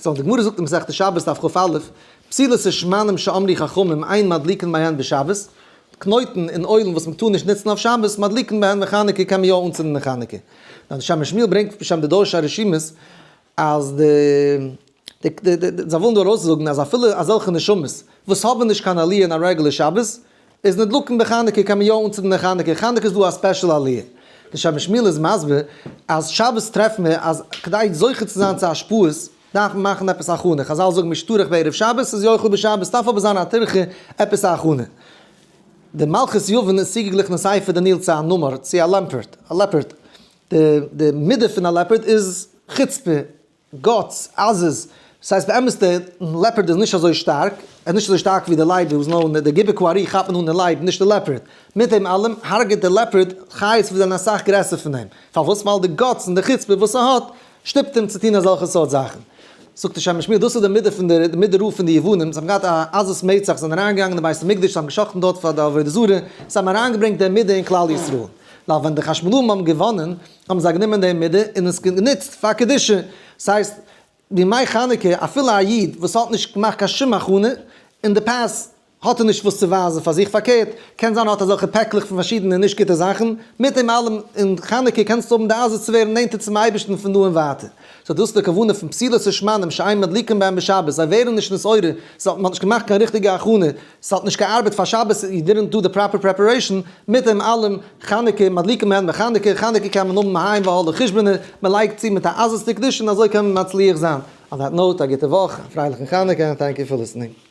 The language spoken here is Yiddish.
So די גמרא זאגט אין מסכת שבת דף כ"א, פתילות ושמנים שאמרו חכמים אין מדליקין בהן בשבת, קנויטן און אוילן וואס מען טאר נישט נוצן אויף שבת, מדליקין בהן בחנוכה קען מען יא אנצינדן אין חנוכה. נאר די שם משמואל ברענגט בשם די דורשי הרשימות אז די זיי ווילן דא ארויסזאגן אז אפילו אזעלכע נשמות וואס האבן נישט קיין עליה אין א רעגולער שבת, איז נדלקין בחנוכה קען מען יא אנצינדן אין חנוכה, חנוכה איז דא א special עליה. די שם משמואל איז מסביר אז שבת טרעפן מיר אז כדי זוכה צו זיין צו השפעות דארף מען מאכן עפעס א הכנה, חזל זאגן מי שטרח בערב שבת איז יאכל בשבת, דארף אבער זיין א טירחה עפעס א הכנה. די מלכות יוון איז צוגעגליכן אין ספר דניאל צו א נמר, צו א לעמפערט, א leopard. די די מידה פון א leopard איז חוצפה, guts, עזות. ס'הייסט באמת די leopard איז נישט אזוי שטארק, ער איז נישט אזוי שטארק ווי די לייב וואס נאר די גיבור כארי כאפט מען אן די לייב נישט די leopard. מיט דעם אלעם הרג'עט די leopard חיות וואס זענען אסאך גרעסער פון אים. פארוואס? ווייל די guts און די חוצפה וואס ער האט שטופט אים צו טון אזעלכע סארט זאכן. זאגט דער שם משמואל, דאס איז די מידה פון די מידה רעה פון די יוונים, זיי האבן געהאט א עזות מצח, זיי זענען אריינגעגאנגען אין בית המקדש, זיי האבן געשחט'ן דארט פאר די עבודה זרה, זיי האבן אריינגעברענגט די מידה אין כלל ישראל. ווייל ווען די חשמונאים האבן געוואנען, האבן זיי גענומען די מידה און עס גענוצט פאר קדושה. ס'הייסט, בימי חנוכה, אפילו א איד וואס האט נישט געמאכט קיין שום הכנה אין די past, האט ער נישט וואס צו ווייזן פאר זיך, פארקערט, קען זיין ער האט אזעלכע פעקלעך פון פארשידענע נישט גוטע זאכן, מיט דעם אלעם אין חנוכה קענסטו האבן די עזות צו ווערן נענטער צום אייבערשטן פון דא און ווייטער. So דאס איז די כוונה פון פתילות ושמנים שאין מדליקין בהם בשבת, זיי ווערן נישט נתעורר, ס'האט מ'האט נישט געמאכט קיין ריכטיגע הכנה, ס'האט נישט געארבעט פאר שבת, you didn't do the proper preparation, מיט דעם אלעם חנוכה מדליקין בהם בחנוכה, חנוכה קען מען האבן מהאי והלאה חשבונא, מ'לייגט צו מיט א עזות דקדושה און אזוי קען מען מצליח זיין. On that note, א גוטע וואך, א פרייליכן חנוכה, and thank you for listening.